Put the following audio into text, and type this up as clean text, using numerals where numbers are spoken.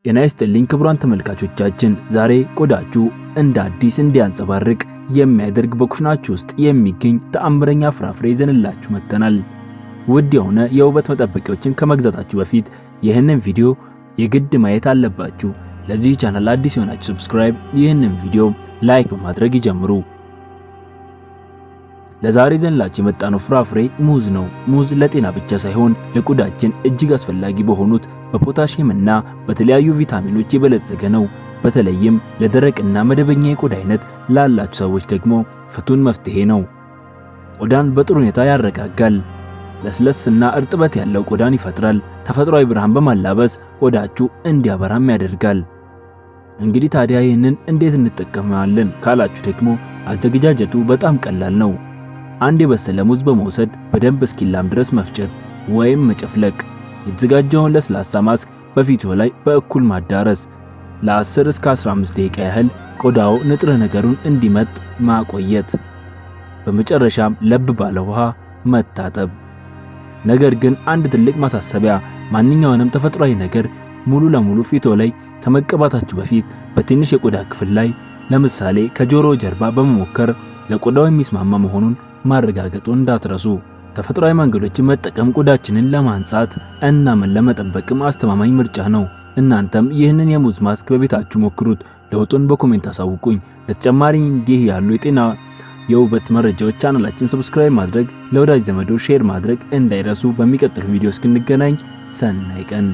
ጤና ይስጥልኝ ክቡራን ተመልካቾቻችን፣ ዛሬ ቆዳችሁ እንደ አዲስ እንዲያንጸባርቅ የሚያደርግ በኩሽናችሁ ውስጥ የሚገኝ ተአምረኛ ፍራፍሬ ይዘንላችሁ መጥተናል። ውድ የሆነ የውበት መጠበቂያዎችን ከመግዛታችሁ በፊት ይህንን ቪዲዮ የግድ ማየት አለባችሁ። ለዚህ ቻናል አዲስ የሆናችሁ subscribe፣ ይህንን ቪዲዮ like በማድረግ ይጀምሩ። ለዛሬ ይዘንላችሁ የመጣነው ፍራፍሬ ሙዝ ነው። ሙዝ ለጤና ብቻ ሳይሆን ለቆዳችን እጅግ አስፈላጊ በሆኑት በፖታሺየም እና በተለያዩ ቪታሚኖች የበለጸገ ነው። በተለይም ለደረቅና መደበኛ የቆዳ አይነት ላላችሁ ሰዎች ደግሞ ፍቱን መፍትሄ ነው። ቆዳን በጥሩ ሁኔታ ያረጋጋል። ለስለስና እርጥበት ያለው ቆዳን ይፈጥራል። ተፈጥሯዊ ብርሃን በማላበስ ቆዳችሁ እንዲያበራም ያደርጋል። እንግዲህ ታዲያ ይህንን እንዴት እንጠቀማለን ካላችሁ ደግሞ አዘገጃጀቱ በጣም ቀላል ነው። አንድ የበሰለ ሙዝ በመውሰድ በደንብ እስኪላም ድረስ መፍጨት ወይም መጨፍለቅ። የተዘጋጀውን ለስላሳ ማስክ በፊቱ ላይ በእኩል ማዳረስ። ለ10 እስከ 15 ደቂቃ ያህል ቆዳው ንጥረ ነገሩን እንዲመጥ ማቆየት። በመጨረሻም ለብ ባለ ውሃ መታጠብ። ነገር ግን አንድ ትልቅ ማሳሰቢያ፣ ማንኛውንም ተፈጥሯዊ ነገር ሙሉ ለሙሉ ፊቶ ላይ ከመቀባታችሁ በፊት በትንሽ የቆዳ ክፍል ላይ፣ ለምሳሌ ከጆሮ ጀርባ በመሞከር ለቆዳው የሚስማማ መሆኑን ማረጋገጡን እንዳትረሱ። ተፈጥሯዊ መንገዶችን መጠቀም ቆዳችንን ለማንጻት እና ለመጠበቅም አስተማማኝ ምርጫ ነው። እናንተም ይህንን የሙዝ ማስክ በቤታችሁ ሞክሩት። ለውጡን በ comment አሳውቁኝ። ለተጨማሪ እንዲህ ያሉ የጤና የውበት መረጃዎች ቻናላችን subscribe ማድረግ፣ ለወዳጅ ዘመዶ share ማድረግ እንዳይረሱ። በሚቀጥለው ቪዲዮ እስክንገናኝ ሰናይ ቀን።